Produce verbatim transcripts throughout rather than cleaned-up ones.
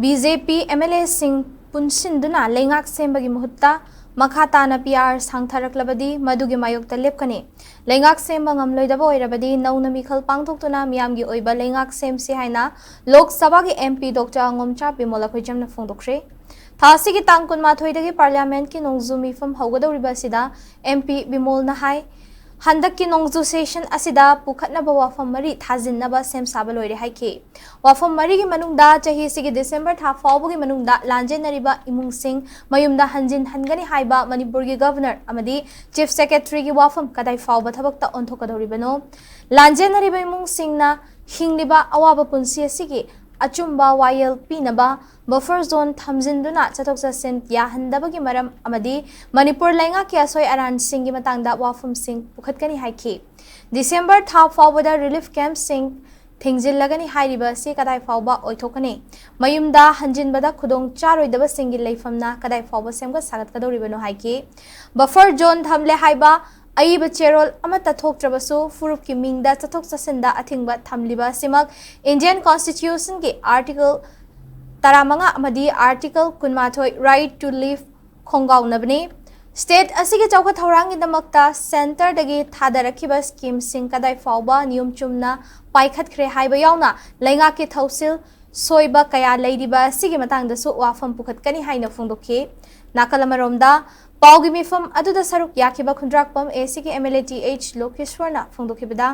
B J P M L ꯑꯦꯁꯤꯡ ꯄꯨꯟꯁꯤꯟꯗꯨꯅ ꯂꯩꯉꯥꯛ ꯁꯦꯝꯕꯒꯤ ꯃꯍꯨꯠꯇ ꯃꯈꯥ ꯇꯥꯅ ꯄꯤ ꯑꯥꯔ ꯁꯥꯡꯊꯔꯛꯂꯕꯗꯤ ꯃꯗꯨꯒꯤ ꯃꯥꯌꯣꯛꯇ ꯂꯦꯞꯀꯅꯤ꯫ ꯂꯩꯉꯥꯛ ꯁꯦꯝꯕ ꯉꯝꯂꯣꯏꯗꯕ ꯑꯣꯏꯔꯕꯗꯤ ꯅꯧꯅ ꯃꯤꯈꯜ ꯄꯥꯡꯊꯣꯛꯇꯨꯅ ꯃꯤꯌꯥꯝꯒꯤ ꯑꯣꯏꯕ ꯂꯩꯉꯥꯛ ꯁꯦꯝꯁꯤ ꯍꯥꯏꯅ ꯂꯣꯛ ꯁꯚꯥꯒꯤ ꯑꯦꯝ ꯄꯤ ꯗꯣꯛꯇꯔ ꯑꯉꯣꯝꯆꯥ ꯕꯤꯃꯣꯜ ꯑꯩꯈꯣꯏꯖꯝꯅ ꯐꯣꯡꯗꯣꯛꯈ꯭ꯔꯦ꯫ ꯊꯥ ꯑꯁꯤꯒꯤ ꯇꯥꯡ ꯀꯨꯟꯃꯥꯊꯣꯏꯗꯒꯤ ꯄꯥꯔꯂꯤꯌꯥꯃꯦꯟꯠꯀꯤ ꯅꯣꯡꯖꯨ ꯃꯤꯐꯝ ꯍꯧꯒꯗꯧꯔꯤꯕ ꯑꯁꯤꯗ ꯑꯦꯝ ꯄꯤ ꯕꯤꯃꯣꯜꯅ ꯍꯥꯏ, ꯍꯟꯗꯛꯀꯤ ꯅꯣꯡꯖꯨ ꯁꯦꯁꯟ ꯑꯁꯤꯗ ꯄꯨꯈꯠꯅꯕ ꯋꯥꯐꯝ ꯃꯔꯤ ꯊꯥꯖꯤꯟꯅꯕ ꯁꯦꯝ ꯁꯥꯕ ꯂꯣꯏꯔꯦ ꯍꯥꯏꯈꯤ꯫ ꯋꯥꯐꯝ ꯃꯔꯤꯒꯤ ꯃꯅꯨꯡꯗ ꯆꯍꯤꯁꯤꯒꯤ ꯗꯤꯁꯦꯝꯕꯔ ꯊꯥ ꯐꯥꯎꯕꯒꯤ ꯃꯅꯨꯡꯗ ꯂꯥꯟꯖꯦꯟꯅꯔꯤꯕ ꯏꯃꯨꯡꯁꯤꯡ ꯃꯌꯨꯝꯗ ꯍꯟꯖꯤꯟꯍꯟꯒꯅꯤ ꯍꯥꯏꯕ ꯃꯅꯤꯄꯨꯔꯒꯤ ꯒꯚꯔꯅꯔ ꯑꯃꯗꯤ ꯆꯤꯐ ꯁꯦꯀ꯭ꯔꯦꯇꯔꯤꯒꯤ ꯋꯥꯐꯝ ꯀꯗꯥꯏ ꯐꯥꯎꯕ ꯊꯕꯛꯇ ꯑꯣꯟꯊꯣꯛꯀꯗꯧꯔꯤꯕꯅꯣ? ꯂꯥꯟꯖꯦꯟꯅꯔꯤꯕ ꯏꯃꯨꯡꯁꯤꯡꯅ ꯍꯤꯡꯂꯤꯕ ꯑꯋꯥꯕ ꯄꯨꯟꯁꯤ ꯑꯁꯤꯒꯤ ꯑꯆꯨꯝꯕ ꯋꯥꯌꯦꯜ ꯄꯤꯅꯕ ꯕꯐꯔ ꯖꯣꯟ ꯊꯝꯖꯤꯟꯗꯨꯅ ꯆꯠꯊꯣꯛ ꯆꯠꯁꯤꯟ ꯌꯥꯍꯟꯗꯕꯒꯤ ꯃꯔꯝ ꯑꯃꯗꯤ ꯃꯅꯤꯄꯨꯔ ꯂꯩꯉꯥꯛꯀꯤ ꯑꯁꯣꯏ ꯑꯔꯥꯟꯁꯤꯡꯒꯤ ꯃꯇꯥꯡꯗ ꯋꯥꯐꯝꯁꯤꯡ ꯄꯨꯈꯠꯀꯅꯤ ꯍꯥꯏꯈꯤ꯫ ꯗꯤꯁꯦꯝꯕꯔ ꯊꯥ ꯐꯥꯎꯕꯗ ꯔꯤꯂꯤꯐ ꯀꯦꯝꯞꯁꯤꯡ ꯊꯤꯡꯖꯤꯜꯂꯒꯅꯤ ꯍꯥꯏꯔꯤꯕ ꯑꯁꯤ ꯀꯗꯥꯏ ꯐꯥꯎꯕ ꯑꯣꯏꯊꯣꯛꯀꯅꯤ? ꯃꯌꯨꯝꯗ ꯍꯟꯖꯤꯟꯕꯗ ꯈꯨꯗꯣꯡ ꯆꯥꯔꯣꯏꯗꯕꯁꯤꯡꯒꯤ ꯂꯩꯐꯝꯅ ꯀꯗꯥꯏ ꯐꯥꯎꯕ ꯁꯦꯝꯒꯠ ꯁꯥꯒꯠꯀꯗꯧꯔꯤꯕꯅꯣ ꯍꯥꯏꯈꯤ꯫ ꯕꯐꯔ ꯖꯣꯟ ꯊꯝꯂꯦ ꯍꯥꯏꯕ ꯑꯏꯕ ꯆꯦꯔꯣꯜ ꯑꯃꯠꯇ ꯊꯣꯛꯇ꯭ꯔꯕꯁꯨ, ꯐꯨꯔꯨꯞꯀꯤ ꯃꯤꯡꯗ ꯆꯠꯊꯣꯛ ꯆꯠꯁꯤꯟꯗ ꯑꯊꯤꯡꯕ ꯊꯝꯂꯤꯕ ꯑꯁꯤꯃꯛ ꯏꯟꯗꯤꯌꯟ ꯀꯣꯟꯁꯇꯤꯇ꯭ꯌꯨꯁꯟꯒꯤ ꯑꯥꯔꯇꯤꯀꯜ ꯇꯔꯥꯃꯉꯥ ꯑꯃꯗꯤ ꯑꯥꯔꯇꯤꯀꯜ ꯀꯨꯟꯃꯥꯊꯣꯏ, Right to Life, ꯈꯣꯡꯒꯥꯎꯅꯕꯅꯤ꯫ ꯁ꯭ꯇꯦꯠ ꯑꯁꯤꯒꯤ ꯆꯥꯎꯈꯠ ꯊꯧꯔꯥꯡꯒꯤꯗꯃꯛꯇ ꯁꯦꯟꯇꯔꯗꯒꯤ ꯊꯥꯗꯔꯛꯈꯤꯕ ꯁ꯭ꯀꯤꯝꯁꯤꯡ ꯀꯗꯥꯏ ꯐꯥꯎꯕ ꯅꯤꯌꯣꯝ ꯆꯨꯝꯅ ꯄꯥꯏꯈꯠꯈ꯭ꯔꯦ ꯍꯥꯏꯕ ꯌꯥꯎꯅ ꯂꯩꯉꯥꯛꯀꯤ ꯊꯧꯁꯤꯜ ꯁꯣꯏꯕ ꯀꯌꯥ ꯂꯩꯔꯤꯕ ꯑꯁꯤꯒꯤ ꯃꯇꯥꯡꯗꯁꯨ ꯋꯥꯐꯝ ꯄꯨꯈꯠꯀꯅꯤ ꯍꯥꯏꯅ ꯐꯣꯡꯗꯣꯛꯈꯤ꯫ ꯅꯥꯀꯜ ꯑꯃꯔꯣꯝꯗ, ꯄꯥꯎꯒꯤ ꯃꯤꯐꯝ ꯑꯗꯨꯗ ꯁꯔꯨꯛ ꯌꯥꯈꯤꯕ ꯈꯨꯟꯗ꯭ꯔꯥꯛꯄꯝ ꯑꯦ ꯁꯤꯒꯤ M L A T H ꯂꯣꯀꯦꯁ꯭ꯋꯔꯅ ꯐꯣꯡꯗꯣꯛꯈꯤꯕꯗ,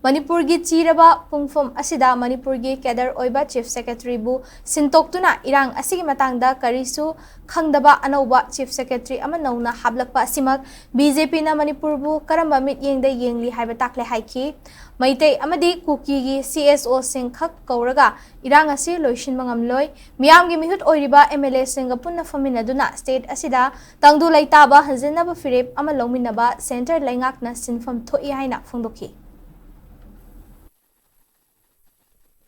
ꯃꯅꯤꯄꯨꯔꯒꯤ ꯆꯤꯔꯕ ꯄꯨꯡꯐꯝ ꯑꯁꯤꯗ ꯃꯅꯤꯄꯨꯔꯒꯤ ꯀꯦꯗꯔ ꯑꯣꯏꯕ ꯆꯤꯐ ꯁꯦꯀ꯭ꯔꯦꯇꯔꯤꯕꯨ ꯁꯤꯟꯇꯣꯛꯇꯨꯅ ꯏꯔꯥꯡ ꯑꯁꯤꯒꯤ ꯃꯇꯥꯡꯗ ꯀꯔꯤꯁꯨ ꯈꯪꯗꯕ ꯑꯅꯧꯕ ꯆꯤꯐ ꯁꯦꯀ꯭ꯔꯦꯇꯔꯤ ꯑꯃ ꯅꯧꯅ ꯍꯥꯞꯂꯛꯄ ꯑꯁꯤꯃꯛ ꯕꯤ ꯖꯦ ꯄꯤꯅ ꯃꯅꯤꯄꯨꯔꯕꯨ ꯀꯔꯝꯕ ꯃꯤꯠꯌꯦꯡꯗ ꯌꯦꯡꯂꯤ ꯍꯥꯏꯕ ꯇꯥꯛꯂꯦ ꯍꯥꯏꯈꯤ꯫ ꯃꯩꯇꯩ ꯑꯃꯗꯤ ꯀꯨꯀꯤꯒꯤ ꯁꯤ ꯑꯦꯁ ꯑꯣꯁꯤꯡ ꯈꯛ ꯀꯧꯔꯒ ꯏꯔꯥꯡ ꯑꯁꯤ ꯂꯣꯏꯁꯤꯟꯕ ꯉꯝꯂꯣꯏ꯫ ꯃꯤꯌꯥꯝꯒꯤ ꯃꯤꯍꯨꯠ ꯑꯣꯏꯔꯤꯕ ꯑꯦꯝ ꯑꯦꯜ ꯑꯦꯁꯤꯡꯒ ꯄꯨꯟꯅ ꯐꯝꯃꯤꯟꯅꯗꯨꯅ ꯁ꯭ꯇꯦꯠ ꯑꯁꯤꯗ ꯇꯪꯗꯨ ꯂꯩꯇꯥꯕ ꯍꯟꯖꯤꯟꯅꯕ ꯐꯤꯔꯦꯞ ꯑꯃ ꯂꯧꯃꯤꯟꯅꯕ ꯁꯦꯟꯇꯔ ꯂꯩꯉꯥꯛꯅ ꯁꯤꯟꯐꯝ ꯊꯣꯛꯏ ꯍꯥꯏꯅ ꯐꯣꯡꯗꯣꯛꯈꯤ꯫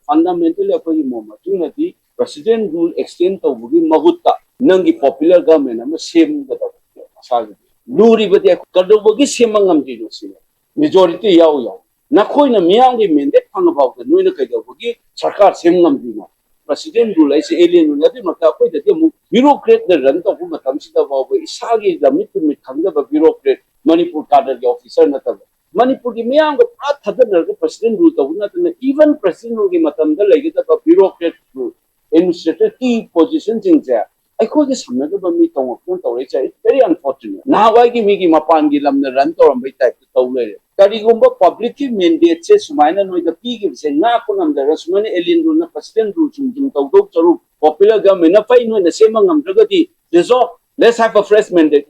ꯐꯟꯗꯥꯃꯦꯟꯇꯦꯜ ꯑꯩꯈꯣꯏꯒꯤ ꯃꯣꯠ ꯃꯇꯨꯡ ꯏꯟꯅꯗꯤ ꯄ꯭ꯔꯦꯁꯤꯗꯦꯟ ꯔꯨꯜ ꯑꯦꯛꯁꯇꯦꯟ ꯇꯧꯕꯒꯤ ꯃꯍꯨꯠꯇ ꯅꯪꯒꯤ ꯄꯣꯄꯨꯂꯔ ꯒꯚꯔꯟꯃꯦꯟ ꯑꯃ ꯁꯦꯝꯒꯗꯕꯅꯦ꯫ ꯃꯁꯥꯒꯤ ꯂꯨꯔꯤꯕꯗꯤ ꯑꯩꯈꯣꯏ ꯀꯩꯗꯧꯕꯒꯤ ꯁꯦꯝꯕ ꯉꯝꯗ꯭ꯔꯤꯅꯣ ꯁꯤꯅꯦ꯫ ꯃꯦꯖꯣꯔꯤꯇꯤ ꯌꯥꯎ ꯌꯥꯎ ꯅꯈꯣꯏꯅ ꯃꯤꯌꯥꯝꯒꯤ ꯃꯦꯟꯗꯦꯠ ꯐꯪꯉ ꯐꯥꯎꯗ ꯅꯣꯏꯅ ꯀꯩꯗꯧꯕꯒꯤ ꯁꯔꯀꯥꯔ ꯁꯦꯝ ꯉꯝꯗ꯭ꯔꯤꯅꯣ? president rule ꯍꯥꯏꯁꯦ alien rule꯫ ꯑꯗꯨꯒꯤ ꯃꯔꯛꯇ ꯑꯩꯈꯣꯏꯗꯗꯤ ꯑꯃꯨꯛ bureaucratꯅ run ꯇꯧꯕ ꯃꯇꯝꯁꯤꯗ ꯐꯥꯎꯕ ꯏꯁꯥꯒꯤ ꯂꯝꯃꯤꯠ ꯇꯨꯃꯤꯠ ꯈꯪꯗꯕ bureaucrat, ꯃꯅꯤꯄꯨꯔ cadreꯒꯤ officer ꯅꯠꯇꯕ, ꯃꯅꯤꯄꯨꯔꯒꯤ ꯃꯤꯌꯥꯝꯒ ꯄꯨꯔꯥ ꯊꯥꯗꯅꯔꯒ president rule ꯇꯧꯕ ꯅꯠꯇꯅ, even president ruleꯒꯤ ꯃꯇꯝꯗ ꯂꯩꯒꯗꯕ bureaucrat, administratorꯀꯤ positionꯁꯤꯡꯁꯦ ꯑꯩꯈꯣꯏꯒ ꯁꯝꯅꯗꯕ ꯃꯤ ꯇꯣꯉꯥꯟꯕ ꯇꯧꯔꯛꯏꯁꯦ, it's very unfortunate꯫ ꯅꯍꯥꯟꯋꯥꯏꯒꯤ ꯃꯤꯒꯤ ꯃꯄꯥꯟꯒꯤ ꯂꯝꯅ run ꯇꯧꯔꯝꯕꯩ typeꯇ ꯇꯧ ꯂꯩꯔꯦ꯫ ꯀꯔꯤꯒꯨꯝꯕ publicꯀꯤ mandateꯁꯦ ꯁꯨꯃꯥꯏꯅ ꯅꯣꯏꯗ ꯄꯤꯈꯤꯕꯁꯦ ꯉꯥꯛꯄ ꯉꯝꯗꯔꯒ ꯁꯨꯃꯥꯏꯅ alien ruleꯅ president rule ꯁꯨꯝ ꯁꯨꯝ ꯇꯧꯗꯧ ꯁꯔꯨꯛ popular governmentꯅ ꯐꯩ ꯅꯣꯏꯅ ꯁꯦꯝꯕ ꯉꯝꯗ꯭ꯔꯒꯗꯤ dissolve, let's have a fresh mandate꯫